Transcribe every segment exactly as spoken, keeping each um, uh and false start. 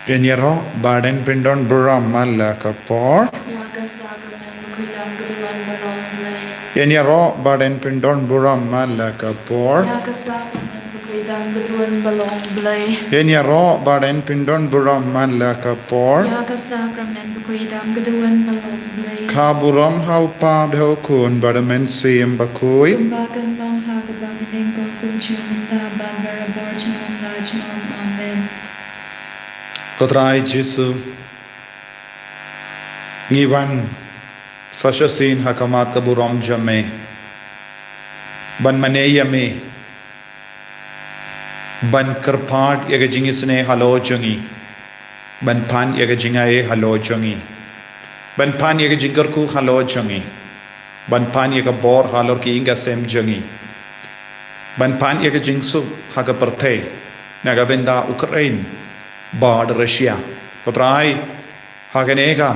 Ïa ngi ruh ba don pyndon burom man la ka por. Ïa ka sakramen bakhuid dang ka duwan ba long Blei. Ïa ngi ruh ba don pyndon burom man la ka por. Ïa ka sakramen bakhuid dang ka duwan ba long Blei. Ïa ngi ruh ba don pyndon burom man la ka por. Ïa ka sakramen bakhuid dang ka duwan ba long Blei. Ka burom ha u Kpa bad ha u Khun bad ha u Mynsiem Bakhuid. Kumba kan long ha kaba bneng, ko kum sha mynta bad barabor junom la junom. Amen. Ko Trai Jisu, ngi wan sa shisien ha khmat ka burom jong me ban mane ïa me, ban kyrpad ïa ka jingisynei halor jong ngi, ban pan ïa ka jingai halor jong ngi, ban pan ïa ka jingkyrkhu halor jong ngi, ban pan ïa ka bor halor ki ïing ka sem jong ngi, ban pan ïa ka jingsuk ha ka pyrthei na ka bynta Ukraine bad Russia. Ko Trai, ha kane ka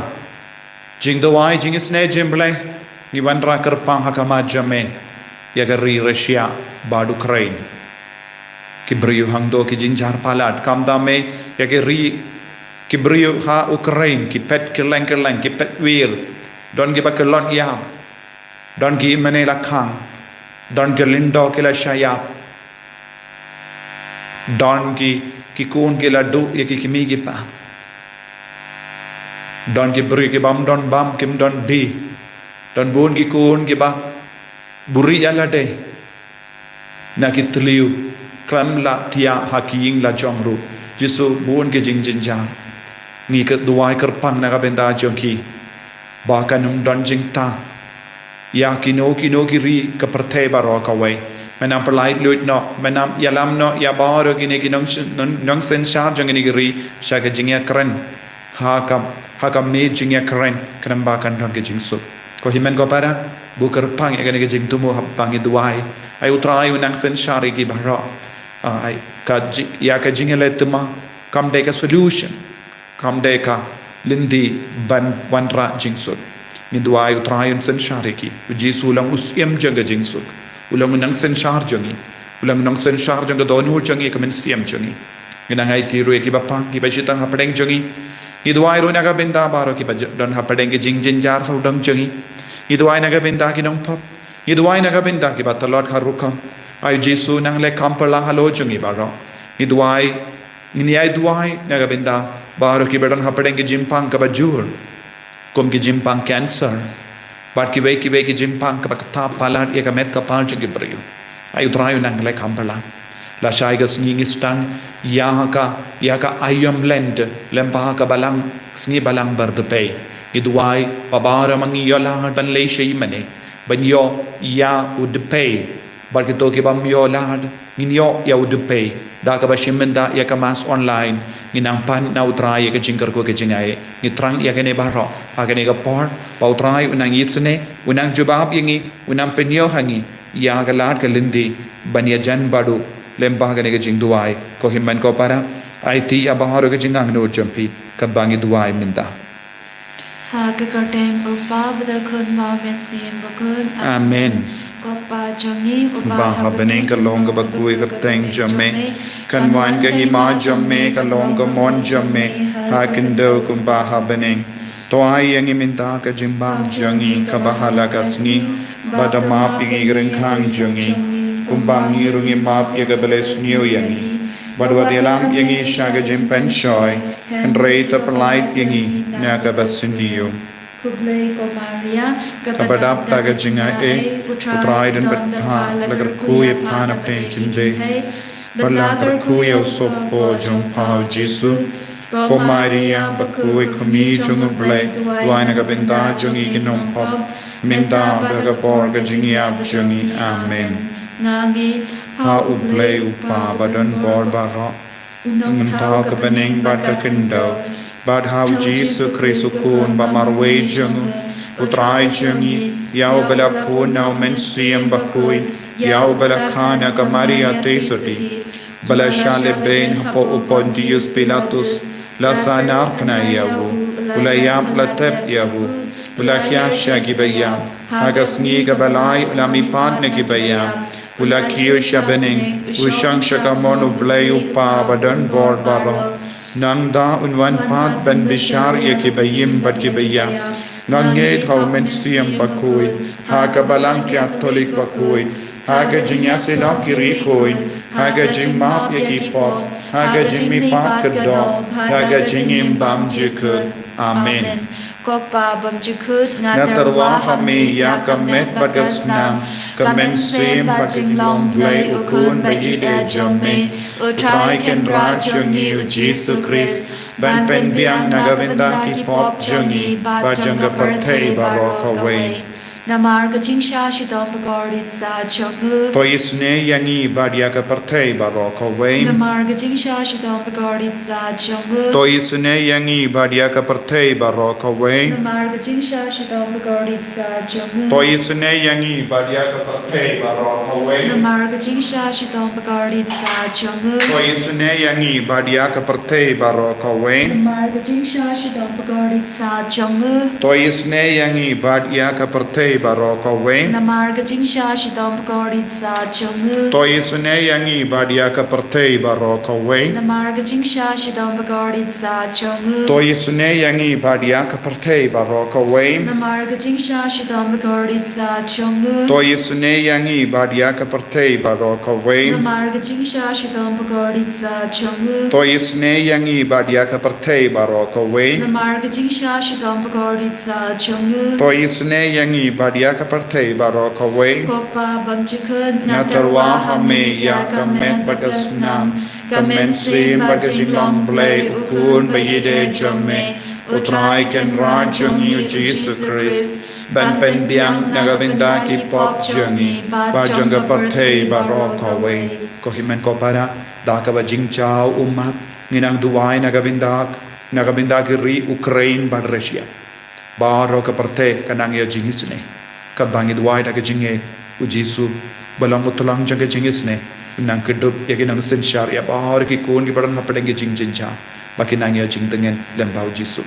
jingduwai jingisynei jong U Blei, ngi wanrah kyrpang ha khmat jong me ïa ka ri Russia bad Ukraine. Ki briew hangto ki jynjar palat, khamtam me ïa ki ri, ki briew ha Ukraine ki pet kylleng kylleng, ki pet wir, don kiba kyllon ïap, don ki mane la khang, don ki lyngdoh ki la shah ïap, don ki, ki khun ki la duh ïa ki kmie ki kpa, don ki briew ki bym don bam kim don die, don bun ki khun kiba buhrieh ïalade na ki thliew, khlem lah thiah ha ki ïing la jong ruh. Jisu, bun ki jingjynjar. Ngi ka duwai kyrpang na ka bynta jong ki ba kan ym don jingtah ïa kino kino ki ri ka pyrthei baroh kawei. Men ym pyllait luid noh, men ym ïalam noh ïa baroh kine ki nong, nong, nongsynshar jong kine ki ri sha ka jingïakren ha ka, ha ka miet jingïakren, khnang ba kan don ka jingsuk. Ko hynmen ko para, buh kyrpang ïa kane ka jingthmu haba ngi duwai. Ai U Trai un nang synshar ïa ki baroh. Ai ka ji-, ïa ka jingïaleh thma kam dei ka solution, kam dei ka lynti ban wanrah jingsuk. Ngi duwai U Trai un synshar ïa ki. U Jisu u long u Siem jong ka jingsuk, u long u nongsynshar jong ngi, u long u nongsynshar jong ka dohnud jong ngi, ka mynsiem jong ngi. Ngi nang aiti ruh ïa kiba pang, kiba shitang hapdeng jong ngi. Ngi duwai ruh na ka bynta baroh kiba j-, don hapdeng ki jingjynjar sawdong jong ngi. Ngi duwai na ka bynta ki nongpop. Ngi duwai na ka bynta kiba tlot ha rukom. Ai U Jisu, nang leh kam pala halor jong ngi baroh. Ngi duwai, ngi ai duwai na ka bynta baroh kiba don hapdeng ki jingpang kaba jur, kum ki jingpang cancer bad kiwei kiwei ki jingpang kaba ktah palat ïa ka met ka kpar jong ki briew. Ai U Trai un nang leh kam pala. Lashai ka sngi ngi sdang ïa ka, ïa ka Aïom Lent, lyngba ka balang, sngi balang Bar Dpei. Ngi duwai ba baroh ma ngi ïoh lad ban leit sha ïingmane ban ïoh ïa u dpei, bad kito ki bym ïoh lad ngin ïoh ïa u dpei da kaba shim bynta ïa ka Mass online. Ngi nang pan na U Trai ïa ka jingkyrkhu ka jingai. Ngi thrang ïa kane baroh ha kane ka por, ba U Trai un nang isynei, un nang jubab ïa ngi, un nang pynïoh ha ngi ïa ka lad ka lynti ban ïajan bad u lyngba kane ka jingduwai. Ko hynmen ko para, aiti ïa baroh ka jingangnud jong phi katba ngi duwai mynta. Ha ka kyrteng U Kpa bad U Khun bad U Mynsiem Bakhuid. Amen. Ko Pa jong ngi uba ha bneng, ka long kaba kyrkhu ïa ka kyrteng jong me. Kan wan ka hima jong me, ka long ka mon jong me ha khyndew kumba ha bneng. To ai ïa ngi mynta ka jingbam jong ngi kaba ha la ka sngi, bad da map ïa ngi ki ryngkhang jong ngi, kumba ngi ruh ngi map ïa kiba la sniew ïa ngi. Bad wat ïalam ïa ngi sha ka jingpynshoi, hynrei to pyllait ïa ngi na kaba sniew. Khublei ko Maria, kaba dap da ka jingaiei, U Trai don bad pha, la kyrkhu ïa pha na pdeng ki kynthei, bad la kyrkhu ïa u sohpop jong pha U Jisu. Ko Maria bakhuid, ko Kmie jong U Blei, duwai na ka bynta jong ngi ki nongpop, mynta bad ha ka por ka jingïap jong ngi. Amen. Nga ngeit ha U Blei U Kpa ba don bor baroh, u nongthaw ka bneng bad ka khyndew, bad ha U Jisu Khrist U Khun ba marwei jong u, U Trai jong ngi, ïa uba la pun na U Mynsiem Bakhuid, ïa uba la kha na ka Maria Theisotti, ba la shah lehbeiñ hapoh u Pontius Pilatus, la sahnarphna ïa u, u la ïap, la tep ïa u, u la hiar sha kiba ïap, ha ka sngi kaba lai u la mihpat na kiba ïap, u la kiew sha bneng, u shong sha kamon U Blei U Kpa ba don bor baroh. Nangta un wan pat ban bishar ïa ki baïm bad ki baïap. Nga ngeit ha U Mynsiem Bakhuid, ha ka Balang Katholik bakhuid, ha ka jingïasyllok ki riewkhuid, ha ka jingmap ïa ki pop, ha ka jingmihpat kyrdoh, ha ka jingim bymjukut. Amen. Ko Kpa bymjukut, nga tyrwa ha me ïa ka met bad ka snam, ka mynsiem bad ka jinglong Blei U Khun ba ïeit eh jong me, U Trai Kynrad jong ngi U Jisu Khrist, ban pynbiang na ka bynta ki pop jong ngi bad jong ka pyrthei baroh kawei. Namar ka jingshah shitom bakordit sa jong u. To isynei ïa ngi bad ïa ka pyrthei baroh kawei. Namar ka jingshah shitom bakordit sa jong u. To isynei ïa ngi bad ïa ka pyrthei baroh kawei. Namar ka jingshah shitom bakordit sa jong u. To isynei ïa ngi bad ïa ka pyrthei baroh kawei. Namar ka jingshah shitom bakordit sa jong u. To isynei ïa ngi bad ïa ka pyrthei baroh kawei. Namar ka jingshah shitom bakordit sa jong u. To isynei ïa ngi bad ïa ka pyrthei baroh kawei. Namar ka jingshah shitom bakordit sa jong u. To isynei ïa ngi bad ïa ka pyrthei baroh kawei. Namar ka jingshah shitom bakordit sa jong u. To isynei ïa ngi bad ïa ka pyrthei baroh kawei. Namar ka jingshah shitom bakordit sa jong u. To isynei ïa ngi bad ïa ka pyrthei baroh kawei. Namar ka jingshah shitom bakordit sa jong u. To isynei ïa ngi bad ïa ka pyrthei baroh kawei. Namar ka jingshah shitom bakordit sa jong u. To isynei ïa ngi bad ïa ka pyrthei baroh kawei. Ko Kpa bymjukut, nga tyrwa ha me ïa ka met bad ka snam, ka mynsiem bad ka jinglong Blei U Khun ba ïeit eh jong me, U Trai Kynrad jong ngi U Jisu Khrist, ban pynbiang na ka bynta ki pop jong ngi bad jong ka pyrthei baroh kawei. Ko hynmen ko para, da kaba jingjaw ummat, ngi nang duwai na ka bynta, na ka bynta ki ri Ukraine bad Russia. Baroh ka pyrthei ka nang ïoh jingisynei. Katba ngi duwai da ka jingngeit, U Jisu ba long U Tlang jong ka jingisynei, un nang kdup ïa ki nongsynshar, ïa baroh ki khun kiba don hapdeng ki jingjynjar, ba kin nang ïoh jingtngen lem bad U Jisu.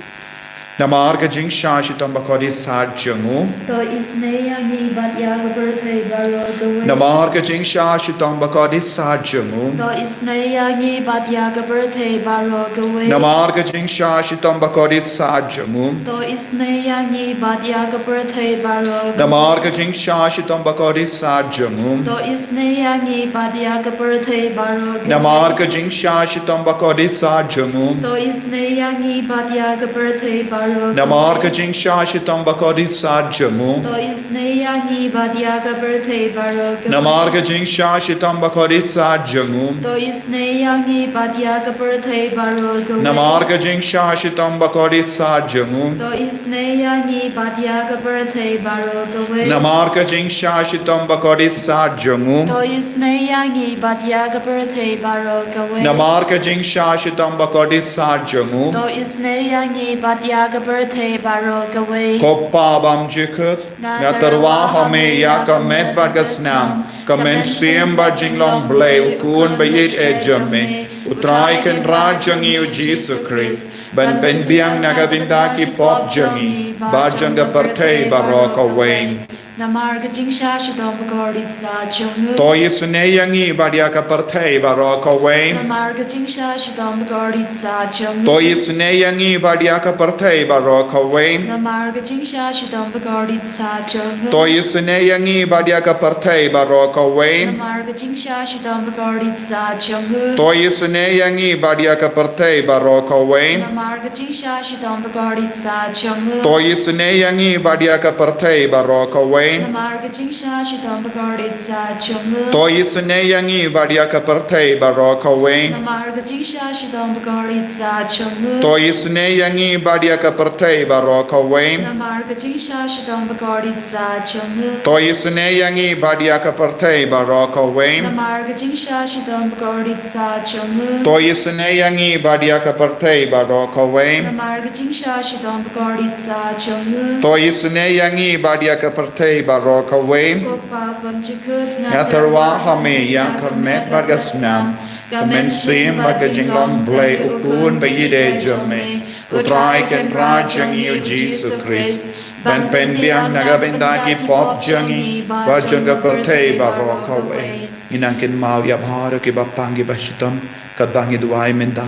Namar ka jingshah shitom bakordit sa jong u. To isynei ïa ngi bad ïa ka pyrthei baroh kawei. Namar ka jingshah shitom bakordit sa jong u. To isynei ïa ngi bad ïa ka pyrthei baroh kawei. Namar ka jingshah shitom bakordit sa jong u. To isynei ïa ngi bad ïa ka pyrthei baroh kawei. Namar ka jingshah shitom bakordit sa jong u. To isynei ïa ngi bad ïa ka pyrthei baroh kawei. Namar ka jingshah shitom bakordit sa jong u. To isynei ïa ngi bad ïa ka pyrthei baroh kawei. Namar ka jingshah shitom bakordit sa jong u. To isynei ïa ngi bad ïa ka pyrthei baroh kawei. Namar ka jingshah shitom bakordit sa jong u. To isynei ïa ngi bad ïa ka pyrthei baroh kawei. Namar ka jingshah shitom bakordit sa jong u. To isynei ïa ngi bad ïa ka pyrthei baroh kawei. Namar ka jingshah shitom bakordit sa jong u. To isynei ïa ngi bad ïa ka pyrthei baroh kawei. Namar ka jingshah shitom bakordit sa jong u. To isynei ïa ngi bad ïa ka pyrthei baroh kawei. Ko Kpa bymjukut, nga tyrwa ha me ïa ka met bad ka snam, ka mynsiem bad jinglong Blei U Khun ba ïeit eh jong me, U Trai Kynrad jong ngi U Jisu Khrist, ban pynbiang na ka bynta ki pop jong ngi bad jong ka pyrthei baroh kawei. Namar ka jingshah shitom bakordit sa jong u. To isynei ïa ngi bad ïa ka pyrthei baroh kawei. Namar ka jingshah shitom bakordit sa jong u. To isynei ïa ngi bad ïa ka pyrthei baroh kawei. Namar ka jingshah shitom bakordit sa jong u. To isynei ïa ngi bad ïa ka pyrthei baroh kawei. Namar ka jingshah shitom bakordit sa jong u. To isynei ïa ngi bad ïa ka pyrthei baroh kawei. Namar ka jingshah shitom bakordit sa jong u. To isynei ïa ngi bad ïa ka pyrthei baroh kawei. Namar ka jingshah shitom bakordit sa jong u. To isynei ïa ngi bad ïa ka pyrthei baroh kawei. Namar ka jingshah shitom bakordit sa jong u. To isynei ïa ngi bad ïa ka pyrthei baroh kawei. Namar ka jingshah shitom bakordit sa jong u. To isynei ïa ngi bad ïa ka pyrthei baroh kawei. Namar ka jingshah shitom bakordit sa jong u. To isynei ïa ngi bad ïa ka pyrthei baroh kawei. Namar ka jingshah shitom bakordit sa jong u. To isynei ïa ngi bad ïa ka pyrthei baroh kawei. Ko Kpa bymjukut, nga tyrwa ha me ïa ka met bad ka snam, ka mynsiem bad ka jinglong Blei U Khun ba ïeit eh jong me, U Trai Kynrad jong ngi U Jisu Khrist, ban pynbiang na ka bynta ki pop jong ngi bad jong ka pyrthei baroh kawei. Ngi nang kynmaw ïa baroh kiba pang kiba shitom katba ngi duwai mynta.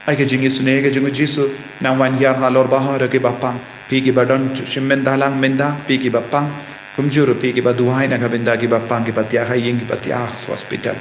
Ai ka jingisynei ka jong u Jisu, nang wan hiar halor baroh kiba pang. Phi kiba don shim mynta lang mynta, phi kiba pang. Kumjuh ruh phi kiba duwai na ka bynta kiba pang, kiba thiah ha ïing, kiba thiah ha hospital.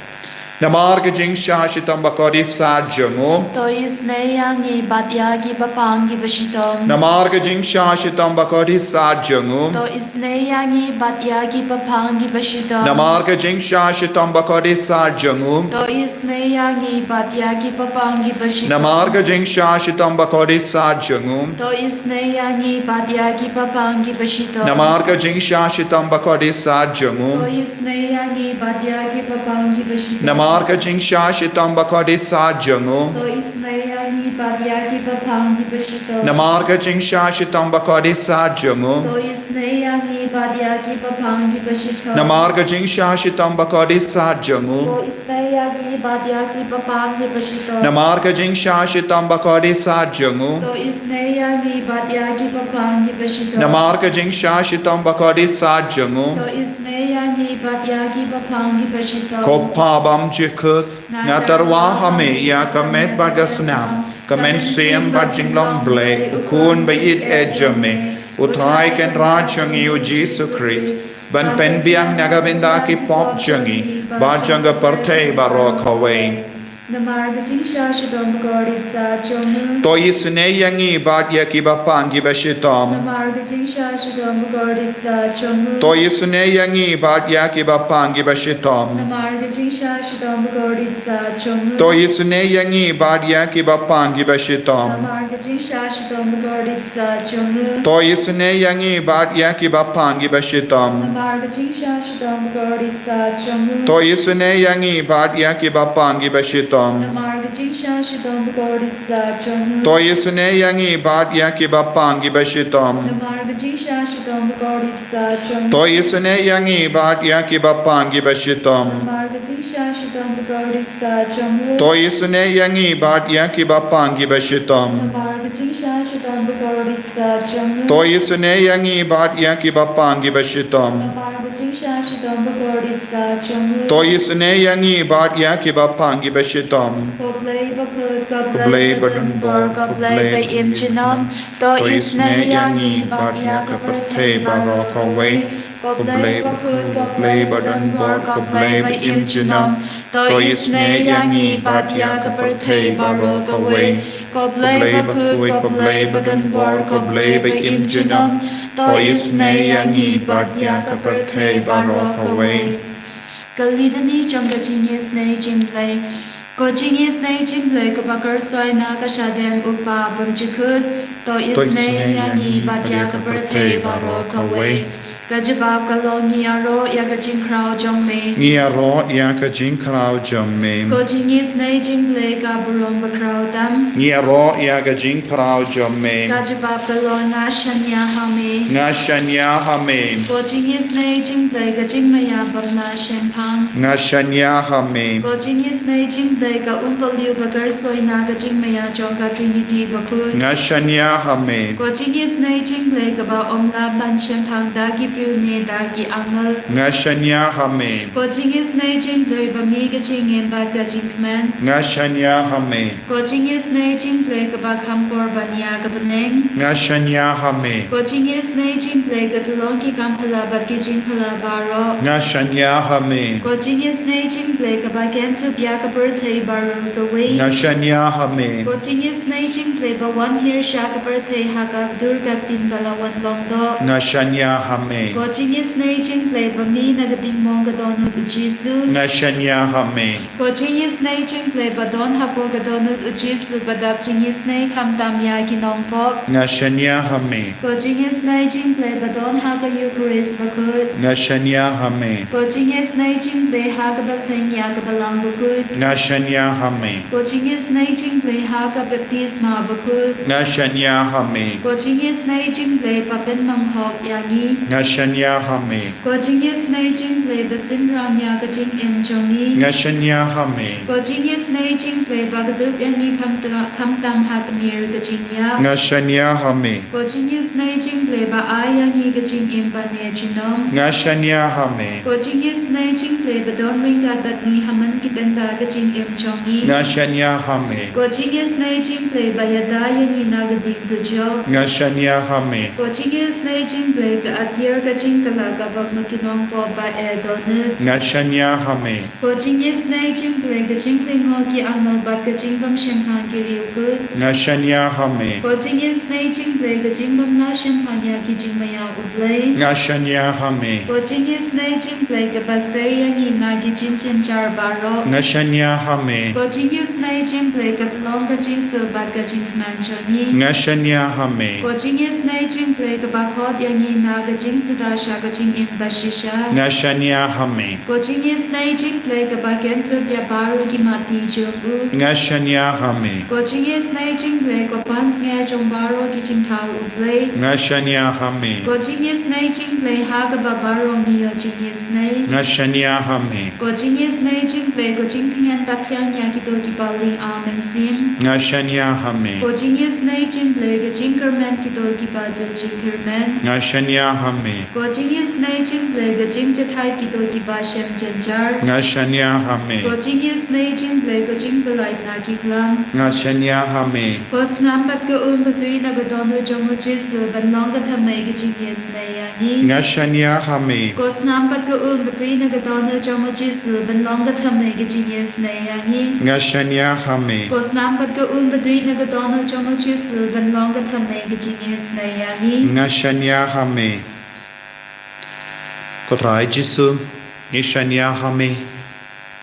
Namar ka jingshah shitom bakordit sat jong u. To isynei ïa ngi bad ïa kiba pang kiba shitom. Namar ka jingshah shitom bakordit sat jong u. To isynei ïa ngi bad ïa kiba pang kiba shitom. Namar ka jingshah shitom bakordit sat jong u. To isynei ïa ngi bad ïa kiba pang kiba shitom. Namar ka jingshah shitom bakordit sat jong u. To isynei ïa ngi bad ïa kiba pang kiba shitom. Namar ka jingshah shitom bakordit sat jong u. To isynei ïa ngi bad ïa kiba pang kiba shitom. Namar ka jingshah shitom bakordit sat jong u. To isynei ïa ngi bad ïa kiba pang kiba shitom. Namar ka jingshah shitom bakordit sat jong u. To isynei ïa ngi bad ïa kiba pang kiba shitom. Namar ka jingshah shitom bakordit sat jong u. To isynei ïa ngi bad ïa kiba pang kiba shitom. Namar ka jingshah shitom bakordit sat jong u. To isynei ïa ngi bad ïa kiba pang kiba shitom. Namar ka jingshah shitom bakordit sat jong u. To isynei ïa ngi bad ïa kiba pang kiba shitom. Ko Pa bymjukut, nga tyrwa ha me ïa ka met bad ka snam, ka mynsiem bad jinglong Blei, u Khun ba ïeit eh jong me, u Trai Kynrad jong ngi u Jisu Khrist, ban pynbiang na ka bynta ki pop jong ngi bad jong ka pyrthei baroh kawei. Namar ka jingshah shitom bakordit sat jong u. To isynei ïa ngi bad ïa kiba pang kiba shitom. Namar ka jingshah shitom bakordit sat jong u. To isynei ïa ngi bad ïa kiba pang kiba shitom. Namar ka jingshah shitom bakordit sat jong u. To isynei ïa ngi bad ïa kiba pang kiba shitom. Namar ka jingshah shitom bakordit sat jong u. To isynei ïa ngi bad ïa kiba pang kiba shitom. Namar ka jingshah shitom bakordit sat jong u. To isynei ïa ngi bad ïa kiba pang kiba shitom. Namar ka jingshah shitom bakordit sat jong u. To isynei ïa ngi bad ïa kiba pang kiba shitom. Namar ka jingshah shitom bakordit sat jong u. To isynei ïa ngi bad ïa kiba pang kiba shitom. Namar ka jingshah shitom bakordit sat jong u. To isynei ïa ngi bad ïa kiba pang kiba shitom. Namar ka jingshah shitom bakordit sat jong u. To isynei ïa ngi bad ïa kiba pang kiba shitom. Namar ka jingshah shitom bakordit sat jong u. To isynei ïa ngi bad ïa kiba pang kiba shitom. Ko Blei bakhuid, ko Blei badonbor, ko Blei ba im junom, to isynei ïa ngi bad ïa ka pyrthei baroh kawei. Ko Blei bakhuid, ko Blei badonbor, ko Blei ba im junom, to isynei ïa ngi bad ïa ka pyrthei baroh kawei. Ko Blei bakhuid, ko Blei badonbor, ko Blei ba im junom, to isynei ïa ngi bad ïa ka pyrthei baroh kawei. Ka Litany jong ka jingisynei jong u Blei. Ko jingisynei jong u Blei kaba kyrsoi na ka shadem u Pa bymjukut, to isynei ïa ngi bad ïa ka pyrthei baroh kawei. Ka jubab ka long, ngi ïaroh ïa ka jingkhraw jong me. Ngi ïaroh ïa ka jingkhraw jong me. Ko jingisynei jong u Blei ka burom bakhraw tam. Ngi ïaroh ïa ka jingkhraw jong me. Ka jubab ka long, nga shaniah ha me. Nga shaniah ha me. Ko jingisynei jong u Blei ka jingmaïa bym lah shemphang. Nga shaniah ha me. Ko jingisynei jong u Blei ka umpohliew ba kyrsoi na ka jingmaïa jong ka Trinity bakhuid. Nga shaniah ha me. Ko jingisynei jong u Blei kaba ym lah ban shemphang da ki briew ne da ki angel. Nga shaniah ha me. Ko jingisynei jong u Blei ba mih ka jingim bad ka jingkmen. Nga shaniah ha me. Ko jingisynei jong u Blei kaba kham por ban ïa ka bneng. Nga shaniah ha me. Ko jingisynei jong u Blei ka tyllong ki kam phylla bad ki jingphylla baroh. Nga shaniah ha me. Ko jingisynei jong u Blei kaba kynthup ïa ka pyrthei baroh kawei. Nga shaniah ha me. Ko jingisynei jong u Blei ba wan hiar sha ka pyrthei ha ka dur ka ktien ba la wan long doh. Nga shaniah ha me. Ko jingisynei jong u Blei ba mih na ka diengmong ka dohnud u Jisu. Nga shaniah ha me. Ko jingisynei jong u Blei ba don hapoh ka dohnud u Jisu ba dap jingisynei khamtam ïa ki nongpop. Nga shaniah ha me. Ko jingisynei jong u Blei ba don ha ka Eukharist bakhuid. Nga shaniah ha me. Ko jingisynei jong u Blei ha kaba seng ïa ka Balang bakhuid. Nga shaniah ha me. Ko jingisynei jong u Blei ha ka baptisma bakhuid. Nga shaniah ha me. Ko jingisynei jong u Blei ba pynmynhok ïa ngi. Nga Shania ha me. Ko jingïasnei jingpyrshah ba synran ïa ka jingim jong ngi. Nga shania ha me. Ko jingïasnei jingpyrshah ba kdup ïa ngi khamtam ha tmier ka jingïap. Nga shania ha me. Ko jingïasnei jingpyrshah ba ai ïa ngi ka jingim ba ne junom. Nga shania ha me. Ko jingïasnei jingpyrshah ba don ryngkat bad ngi ha man ki bynta ka jingim jong ngi. Nga shania ha me. Ko jingïasnei jingpyrshah ba ïada ïa ngi na ka ding dujok. Nga shania ha me. Ko jingïasnei jingpyrshah ka atiar ka jingkylla ka bym ki nongpop ba e dohnud. Nga shania ha me. Ko jingïasnei jingpyrshah ka jinglyngngoh ki angel bad ka jingbym shemphang ki riewkhuid. Nga shania ha me. Ko jingïasnei jingpyrshah ka jingbym la shemphang ïa ki jingmaïa U Blei. Nga shania ha me. Ko jingïasnei jingpyrshah kaba sei ïa ngi na ki jingjynjar baroh. Nga shania ha me. Ko jingïasnei jingpyrshah ka tyllong ka jingsuk bad ka jingkmen jong ngi. Nga shania ha me. Ko jingïasnei jingpyrshah kaba khot ïa ngi na ka jingsuda sha ka jingim ba shisha. Nga shania ha me. Ko jingïasnei jingpyrshah kaba kynthup ïa baroh ki mati jong u. Nga shania ha me. Ko jingïasnei jingpyrshah ko pansngiat jong baroh ki jingthaw U Blei. Nga shania ha me. Ko jingïasnei jingpyrshah ha kaba baroh ngi ïoh jingïasnei. Nga shania ha me. Ko jingïasnei jingpyrshah ko jingtyngen pathiang ïa kito kiba ling amen sim. Nga shania ha me. Ko jingïasnei jingpyrshah ka jingkyrmen kito kiba duk jingkyrmen. Nga shania ha me. Ko jingïasnei jingpyrshah ka jingjahthait kito kiba shem jynjar. Nga shania ha me. Ko jingïasnei jingpyrshah ko jingpyllait na ki khlam. Nga shania ha me. Ko snam bad ka um ba tui na ka dohnud jong u Jisu ban long ka thymmei ka jingïasnei ïa ngi. Nga shania ha me. Ko snam bad ka um ba tui na ka dohnud jong u Jisu ban long ka thymmei ka jingïasnei ïa ngi. Nga shania ha me. Ko snam bad ka um ba tui na ka dohnud jong u Jisu ban long ka thymmei ka jingïasnei ïa ngi. Nga shania ha me. Ko Trai Jisu, ngi shania ha me.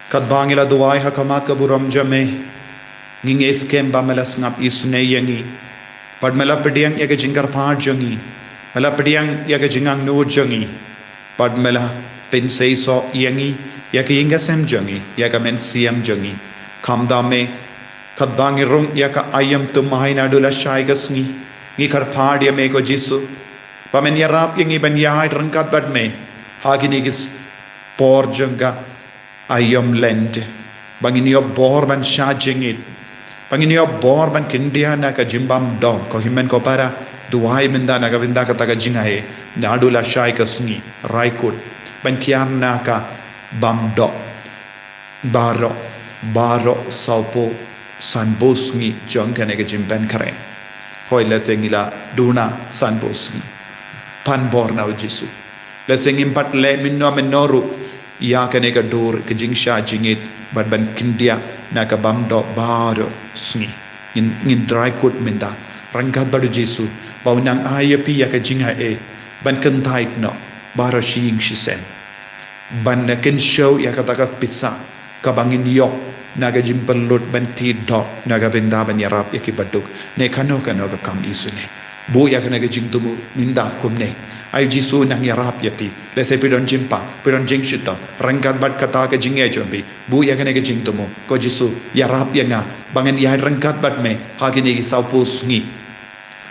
Katba ngi la duwai ha khmat ka burom jong me, ngi ngeit skhem ba me la sngap isynei ïa ngi. Bad me la pdiang ïa ka jingkyrpad jong ngi. Me la pdiang ïa ka jingangnud jong ngi. Bad me la pynseisoh ïa ngi, ïa ka ïing ka sem jong ngi, ïa ka mynsiem jong ngi. Khamtam me, katba ngi rung ïa ka aïom thymmai naduh lashai ka sngi, ngi kyrpad ïa me ko Jisu ba men ïarap ïa ngi ban ïaid ryngkat bad me ha kine ki s-, por jong ka aïom Lent, ba ngin ïoh bor ban shah jingit, ba ngin ïoh bor ban kyndiah na ka jingbymdoh. Ko hynmen ko para, duwai mynta na ka bynta kata ka jingai, naduh lashai ka sngi, rai kut ban kiar na ka bymdoh baroh, baroh sawphew sanphew sngi jong kane ka jingpynkhreh. Hooid, lehse ngi la duna sanphew sngi. Pan bor na u Jisu. Lehse ngim pat leh mynno mynno ruh ïa kane ka dur ka jingshah jingit bad ban kyndiah na ka bymdoh baroh sngi. Ngin, ngin rai kut mynta ryngkat bad u Jisu ba un nang ai ïa phi ïa ka jingaiei ban kyntait noh baroh shi ïing shi sem, ban kynshew ïa kata ka pisa kaba ngin ïoh na ka jingpynlut ban thied doh na ka bynta ban ïarap ïa ki baduk ne kano kano ka kam isynei. Buh ïa kane ka jingthmu mynta kumne. Ai Jisu nang ïarap ïa phi. Lehse phi don jingpang, phi don jingshitom ryngkat bad kata ka jingeh jong phi. Buh ïa kane ka jingthmu. Ko Jisu, ïarap ïa nga ba ngan ïaid ryngkat bad me ha kine ki sawphew sngi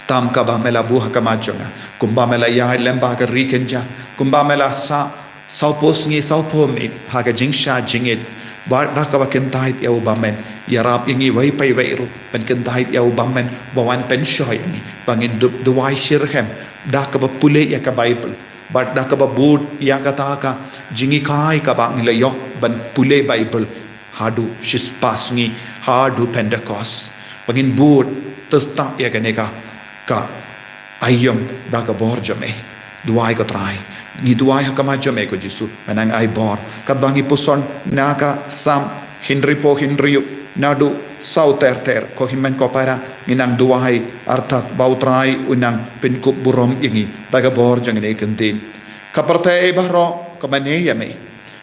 tam kaba me la buh ha khmat jong nga. Kumba me la ïaid lem bad ka ri kynja, kumba me la sah sawphew sngi sawphew miet ha ka jingshah jingit, bad da kaba kyntait ïa u bymmen. Ïarap ïa ngi wei pa wei ruh ban kyntait ïa u bymmen ba wan pynshoh ïa ngi ba ngin dup duwai shitrhem da kaba pule ïa ka Baibl, bad da kaba bud ïa kata ka jinghikai kaba ngi la ïoh ban pule Baibl haduh shispah sngi, haduh Pentekost. Ba ngin bud testap ïa kane ka, ka aïom da ka bor jong me. Duwai ko Trai. Ngi duwai ha khmat jong me ko Jisu, me nang ai bor. Katba ngi puson na ka Salm hynriewphew hynriew naduh saw ter ter, ko hynmen ko para, ngi nang duwai artat ba u Trai un nang pynkup burom ïa ngi da ka bor jong kane ka ktien. Ka pyrthei baroh ka mane ïa me.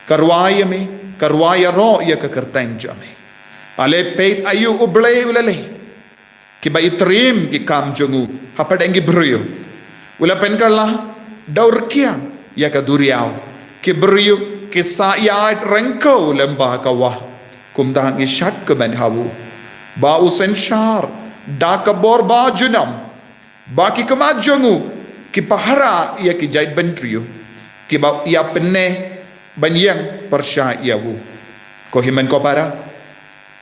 Ka rwai ïa me, ka rwai ïaroh ïa ka kyrteng jong me. Ale peit aïu U Blei u la leh kiba i triem ki kam jong u hapdeng ki briew. U la pynkylla da u rkiang ïa ka duriaw. Ki briew ki sah ïaid ryngkew lem bad ka wah. Kumta ngi shad kmen ha u ba u synshar da ka bor ba junom, ba ki khmat jong u Ki pahara ïa ki jaid bynriew, kiba ïa pyneh ban ïeng pyrshah ïa u. Ko hynmen ko para,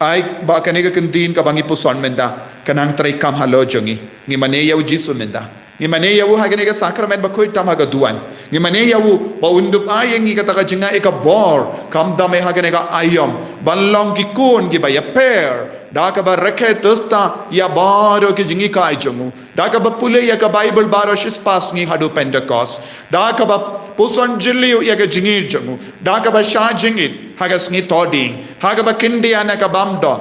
ai ba kane ka kyntien kaba ngi puson mynta kan nang treikam halor jong ngi. Ngi mane ïa u Jisu mynta. Ngi mane ïa u ha kane ka sakramen ba khuid tam ha ka duwan. Ngi mane ïa u ba un dup ai ïa ngi kata ka jingaiei, ka bor, khamtam eh ha kane ka aïom, ban long ki khun kiba ïapher da kaba rakhe tista ïa baroh ki jinghikai jong u, da kaba pule ïa ka Baibl baroh shispah sngi haduh Pentekost, da kaba puson jylliew ïa ka jingïeit jong u, da kaba shah jingïeit ha ka sngi Thohdieng, ha kaba khyndiat na ka bymdon,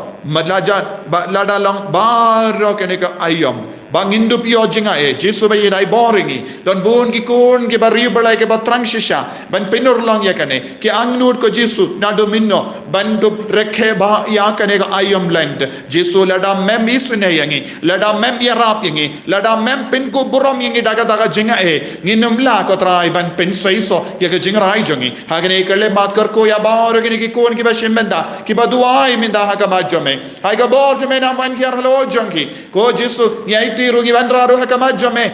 lada long baroh kane ka aïom ba ngin dup ïoh jingaiei. Jisu ba ïeit, ai bor ïa ngi. Don bun ki khun kiba riewblei kiba thrang shisha ban pynurlong ïa kane. Ki angnud ko Jisu naduh mynno ban dup rakhe bha ïa kane ka aïom Lent. Jisu, lada mem isynei ïa ngi, lada mem ïarap ïa ngi, lada mem pynkup burom ïa ngi da kata ka jingaiei, ngin ym lah ko Trai ban pynseisoh ïa ka jingrai jong ngi. Ha kane ka khyllipmat kyrkhu ïa baroh kine ki khun kiba shim bynta, kiba duwai mynta ha khmat jong me. Ai ka bor jong me nang wan hiar halor jong ki. Ko Jisu, ngi aiti ruh, ngi wanrah ruh ha khmat jong me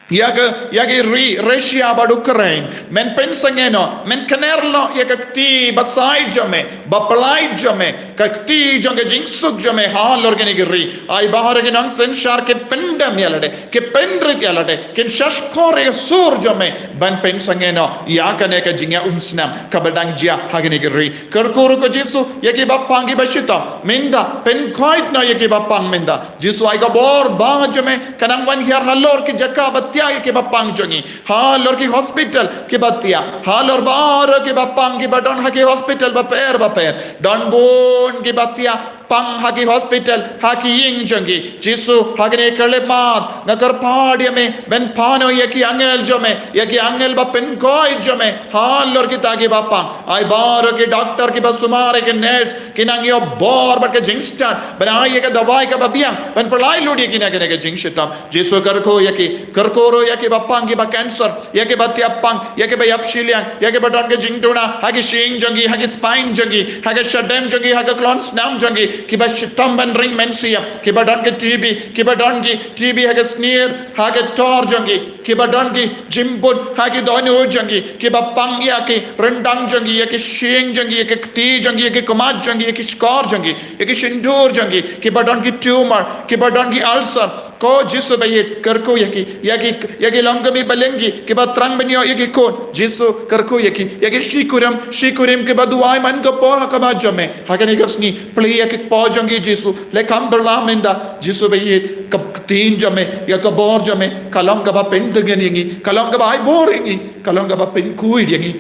ïa ka, ïa ka ri Russia bad Ukraine. Men pynsangeh noh, men kner noh ïa ka kti ba said jong me, ba pyllait jong me, ka kti jong ka jingsuk jong me halor kine ki ri. Ai baroh ki nongsynshar ki pyndem ïa lade, ki pynrit ïa lade, kin shahshkor ïa ka sur jong me ban pynsangeh noh ïa kane ka jingïaumsnam kaba dang jia ha kine ki ri. Kyrkhu ruh ko Jisu ïa kiba pang kiba shitom mynta, pynkhuid noh ïa kiba pang mynta. Jisu, ai ka bor ba jong me ka nang wan hiar halor ki jaka ba thiah ïa kiba pang jong ngi, halor ki hospital kiba thiah, halor baroh kiba pang kiba don ha ki hospital bapher bapher. Don bun kiba thiah pang ha ki hospital, ha ki ïing jong ki. Jisu, ha kane ka khyllipmat nga kyrpad ïa me ban phah noh ïa ki angel jong me, ïa ki angel ba pynkhuid jong me halor kita kiba pang. Ai baroh ki doktor kiba sumar, ïa ki nurse, ki nang ïoh bor bad ka jingstad ban ai ïa ka dawai kaba biang ban pyllait lut ïa kine, kine ki jingshitom. Jisu, kyrkhu ïa ki, kyrkhu ruh ïa kiba pang kiba cancer, ïa kiba thiah pang, ïa kiba ïap shiliang, ïa kiba don ka jingduna ha ki shyieng jong ki, ha ki spine jong ki, ha ka shadem jong ki, ha ka khlon snam jong ki, kiba shitom ban ring mynsiem, kiba don ka T B, kiba don ki T B ha ka snier, ha ka tor jong ki, kiba don ki jymput ha ki dohnud jong ki, kiba pang ïa ki ryndang jong ki, ïa ki shyieng jong ki, ïa ki kti jong ki, ïa ki khmat jong ki, ïa ki shkor jong ki, ïa ki shyntur jong ki, kiba don ki tumor, kiba don ki ulcer. Ko Jisu ba ïeit, kyrkhu ïa ki, ïa ki, ïa ki longkmie ba lyngkhuh kiba thrang ban ïoh ïa ki khun. Jisu, kyrkhu ïa ki, ïa ki shikurim, shikurim kiba duwai man ka por ha khmat jong me ha kane ka sngi. Plie ïa ki kpoh jong ki Jisu, leh kham bylla mynta Jisu ba ïeit. Ka ktien jong me, ïa ka bor jong me ka long kaba pyntngen ïa ngi, ka long kaba ai bor ïa ngi, ka long kaba pynkhuid ïa ngi,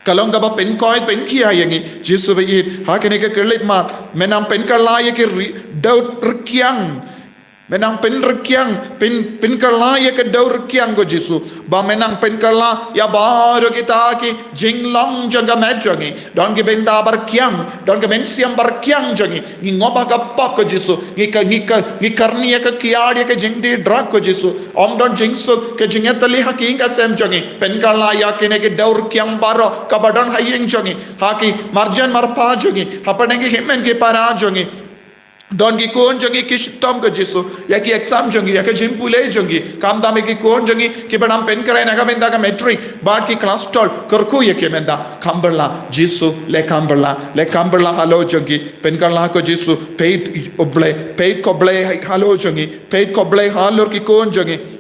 ka long kaba pynkhuid pynkhia ïa ngi. Jisu ba ïeit, ha kane ka khyllipmat me nang pynkylla ïa ki ri, dewrkiang. Me nang pynrkiang, pyn, pynkylla ïa ka dewrkiang ko Jisu. Ba me nang pynkylla ïa baroh kita ki jinglong jong ka met jong ngi. Don ki bynta ba rkiang, don ka mynsiem ba rkiang jong ngi. Ngi ngop ha ka pop ko Jisu. Ngi ka, ngi ka, ngi kyrni ïa ka kiad ïa ka jingdie drug ko Jisu. Ym don jingsuk, ka jingïatylli ha ki ïing ka sem jong ngi. Pynkylla ïa kine ki dewrkiang baroh kaba don ha ïing jong ngi, ha ki marjan marpa jong ngi, hapdeng ki hynmen ki para jong ngi. Don ki khun jong ngi ki shitom ko Jisu, ïa ki exam jong ngi, ïa ka jingpule jong ngi. Khamtam ïa ki khun jong ngi kiba nang pynkhreh na ka bynta ka matric bad ki klas twelve, kyrkhu ïa ki mynta. Kham bylla Jisu, leh kham bylla, leh kham bylla halor jong ki. Pynkylla ko Jisu, peit U Blei, peit ko Blei halor jong ngi, peit ko Blei halor ki khun jong ngi.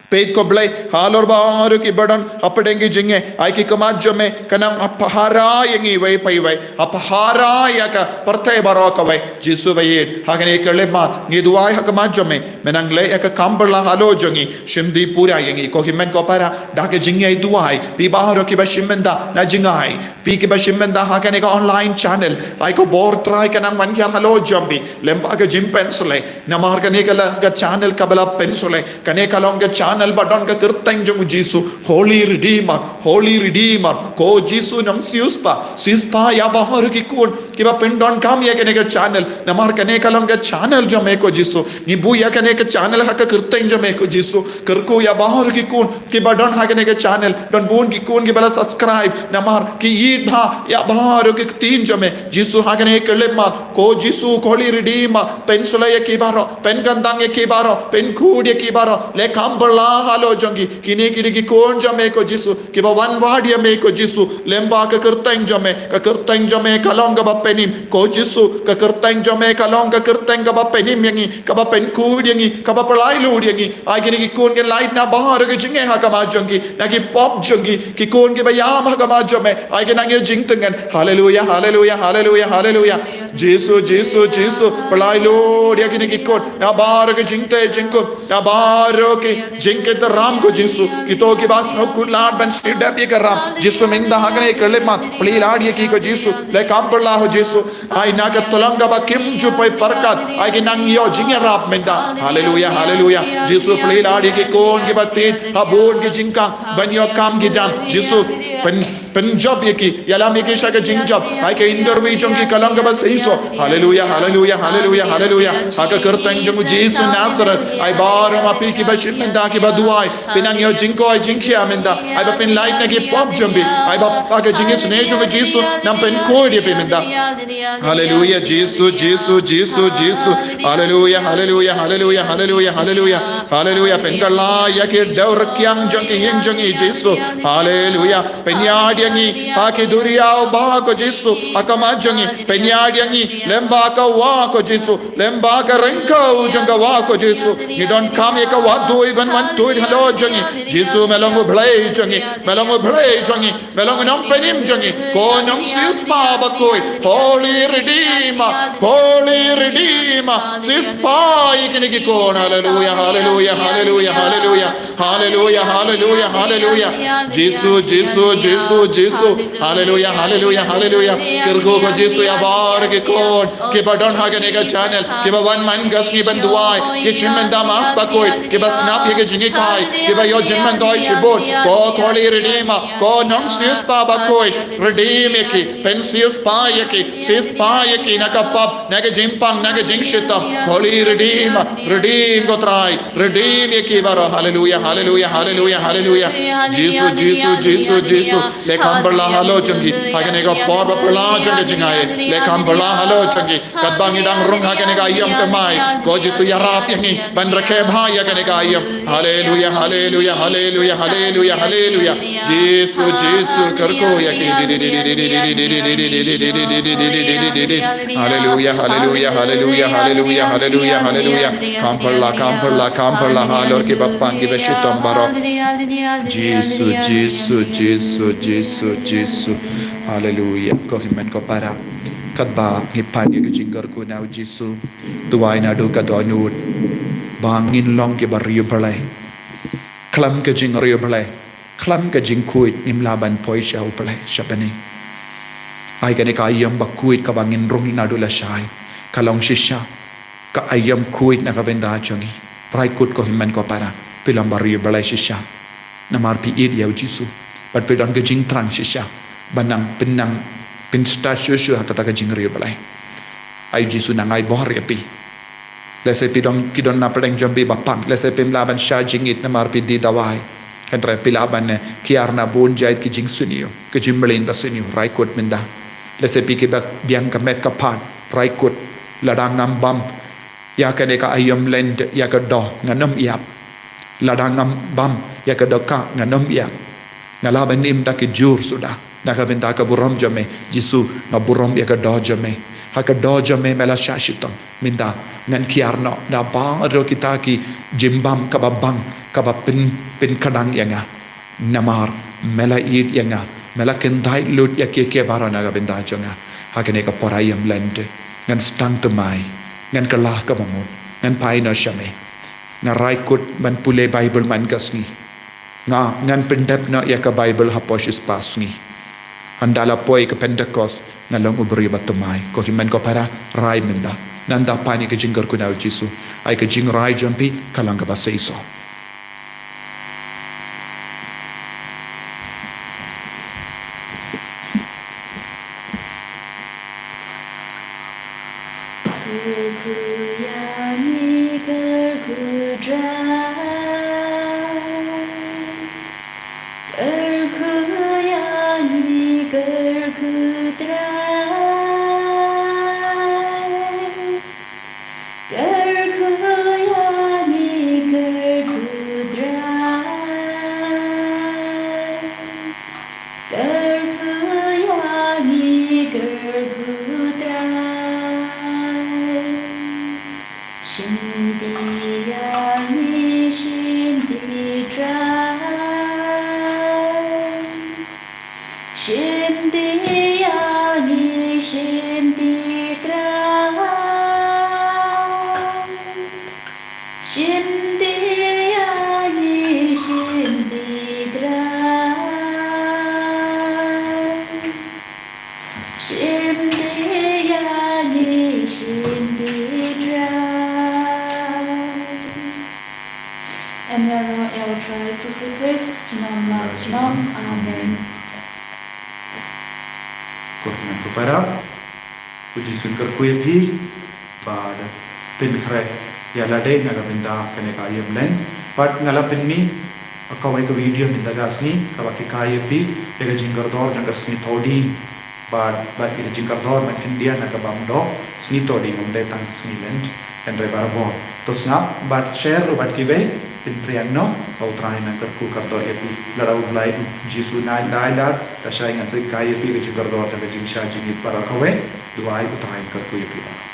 Peit ko Blei halor baroh kiba don hapdeng ki jingeh. Ai ki khmat jong me ka nang ha phara ïa ngi iwei pa iwei, ha phara ïa ka pyrthei baroh kawei. Jisu ba ïeit, ha kane ka khyllipmat ngi duwai ha khmat jong me, me nang leh ïa ka kham bylla halor jong ngi. Shim dih pura ïa ngi ko hynmen ko para da ka jingïaid duwai. Phi baroh kiba shim bynta na jngai, phi kiba shim bynta ha kane ka online channel, ai ka bor Trai ka nang wan hiar halor jong phi. Lem bad ka jingpynshlei, namar kane ka long ka channel kaba la pynslei. Kane ka long ka channel ba don ka kyrteng jong u Jisu, Holy Redeemer, Holy Redeemer. Ko Jisu nang siewspah, siewspah ïa baroh ki khun kiba pyndonkam ïa kane ka channel. Namar kane ka long ka channel jong me ko Jisu. Ngi buh ïa kane ka channel ha ka kyrteng jong me ko Jisu. Kyrkhu ïa baroh ki khun kiba don ha kane ka channel. Don bun ki khun kiba la subscribe. Namar ki ïeit bha ïa baroh ki ktien jong me. Jisu ha kane ka lep ma. Ko Jisu ko Holy Redeemer. Pynsleh ïa ki baroh. Pynkyntang ïa ki baroh. Pynkhuid ïa ki baroh. Leh kham bylla halor jong ki. Kine ki dei ki khun jong me ko Jisu. Kiba wan wad ïa me ko Jisu. Lyngba ka kyrteng jong me. Ka kyrteng jong me ka long kaba pynim. Ko Jisu, ka kyrteng jong me ka long ka kyrteng kaba pynim ïa ngi, kaba pynkhuid ïa ngi, kaba pyllait lut ïa ngi. Ai kine ki khun kin lait na baroh ki jingeh ha khmat jong ki, na ki pop jong ki, ki khun kiba ïam ha khmat jong me. Ai kin nang ïoh jingtngen. Haleluya, haleluya, haleluya, haleluya. Jisu, Jisu, Jisu, pyllait lut ïa kine ki khun na baroh ki jingteh jingkhum. Na baroh ki jingkit ram ko Jisu. Kito kiba sngewkhuslai ban shu dep ïa ka ram. Jisu mynta ha kane ka lep ma. Plie lad ïa ki ko Jisu. Leh kham bylla ho Jisu. Ai na ka tnat kaba kim ju poi pyrkhat. Ai ki nang ïoh jingïarap mynta. Haleluya, haleluya. Jisu plie lad ïa ki khun kiba tied. Ha bun ki jingkang. Ban ïoh kam ki jam. Jisu. Pyn Pynjop ïa ki, ïalam ïa ki sha ka jingjop. Ai ka interview jong ki ka long kaba seisoh. Haleluya, haleluya, haleluya, haleluya. Ha ka kyrteng jong u Jisu Nasareth. Ai baroh ma phi kiba shim mynta kiba duwai. Phin nang ïoh jingkoit jingkhiah mynta. Ai ba phin lait na ki pop jong phi. Ai ba ha ka jingisynei jong u Jisu nang pynkhuid ïa phi mynta. Haleluya, Jisu, Jisu, Jisu, Jisu. Haleluya, haleluya, haleluya, haleluya, haleluya. Haleluya, pynkylla ïa ki dewrkiang jong ki ïing jong ngi Jisu. Haleluya. Pynïaid ïa ngi ha ki duriaw bah ko Jisu, ha khmat jong ngi. Pynïaid ïa ngi lyngba ka wah ko Jisu, lyngba ka ryngkew jong ka wah ko Jisu. Ngi donkam ïa ka wah duwai ban wan tuid halor jong ngi. Jisu me long u Blei jong ngi, me long u Blei jong ngi, me long u nongpynim jong ngi. Ko Nongsiewspah bakhuid, Holy Redeemer, Holy Redeemer. Siewspah ïa kine ki khun. Haleluya, haleluya, haleluya, haleluya. Haleluya, haleluya, haleluya. Jisu, Jisu, Jisu, Jisu. Haleluya, haleluya, haleluya. Kyrkhu ko Jisu ïa baroh ki khun kiba don ha kane ka channel, kiba wan man ka sngi ban duwai, ki shim mynta Mass bakhuid, kiba sngap ïa ka jinghikai, kiba ïoh jingmyntoi shibun. Ko Holy Redeemer, ko Nongsiewspah bakhuid, redeem ïa ki, pynsiewspah ïa ki, siewspah ïa ki na ka pop, na ka jingpang, na ka jingshitom. Holy Redeemer, redeem ko Trai. Redeem ïa ki baroh. Haleluya, haleluya, haleluya, haleluya. Jisu, Jisu, Jisu, Jisu. Leh kham bylla halor jong ki ha kane ka por ba phylla jong ka jingaiei. Leh kham bylla halor jong ki. Katba ngi dang rung ha kane ka aïom thymmai, ko Jisu ïarap ïa ngi ban rakhe bha ïa kane ka aïom. Haleluya, haleluya, haleluya, haleluya, haleluya. Jisu, Jisu, kyrkhu ïa ki. Haleluya, haleluya, haleluya, haleluya, haleluya, haleluya. Kham phylla, kham phylla, kham phylla halor kiba pang kiba shitom baroh. Jisu, Jisu, Jisu, Jisu, Jisu. Haleluya. Ko hynmen ko para, katba ngi pan ïa ka jingkyrkhu na u Jisu, duwai naduh ka dohnud ba ngin long kiba riewblei. Khlem ka jingriewblei, khlem ka jingkhuid ngim lah ban poi sha U Blei sha bneng. Ai kane ka aïom bakhuid kaba ngin rung naduh lashai ka long shisha ka aïom khuid na ka bynta jong ngi. Rai kut ko hynmen ko para, phi long ba riewblei shisha. Namar phi ïeit ïa u Jisu bad phi don ka jingthrang shisha ban nang, phin nang, phin stad shuh shuh ha kata ka jingriewblei. Ai u Jisu nang ai bor ïa phi. Lehse phi don, ki don na pdeng jong phi ba pang. Lehse phim lah ban shah jingit namar phi die dawai. Hynrei phi lah ban, eh, kiar na bun jait ki jingsniew, ki jingmlien basniew. Rai kut mynta. Lehse phi kiba biang ka met ka phad. Rai kut. Lada ngam bam ïa kane ka aïom lent ïa ka doh, ngan ym ïap. Lada ngam bam ïa ka dohkha, ngan ym ïap. Nga lah ban im da ki jur suda na ka bynta ka burom jong me. Jisu, nga burom ïa ka doh jong me. Ha ka doh jong me me la shah shitom. Mynta ngan kiar noh na baroh kita ki jingbam kaba bang, kaba pyn, pynkdang ïa nga. Namar me la ïeit ïa nga, me la kyntait lut ïa kiei kiei baroh na ka bynta jong nga. Ha kane ka por aïom lent ngan sdang thymmai, ngan kylla kaba mut, ngan phai noh sha me. Nga rai kut ban pule Baibl man ka sngi. Nga, ngan pyndep noh ïa ka Baibl hapoh shispah sngi. Hynda la poi ka Pentekost, nga long u briew ba thymmai. Ko hynmen ko para, rai mynta. Nangta pan ïa ka jingkyrkhu na u Jisu. Ai ka jingrai jong phi ka long kaba seisoh. Shim de ya ngi shim de dra. Shim de ya ngi shim de dra. Em ya ro ya u Trai Jisu Krist, nom la nom. Amen. Ko ngan ko para. U Jisu un kyrkhu ïa phi bad pynkhreh ïa lade na ka bynta kane ka ïing leng. Bad nga la pynmih kawei ka video mynta ka sngi kaba khie ïa phi ïa ka jingkordor jong ka sngi Thohdieng bad bad ïa ka jingkordor na India na ka bym dei sngi Thohdieng, ym dei tang sngi Lent. Hynrei barabor to sngap bad share ruh bad kiwei, pynpriang noh ba u Trai un kyrkhu kyrdoh ïa phi. Lada u Blei u Jisu un ai lad, lashai ngan sa khie ïa phi ka jingkordor da ka jingshah jingit baroh kawei. Duwai, u Trai un kyrkhu ïa phi.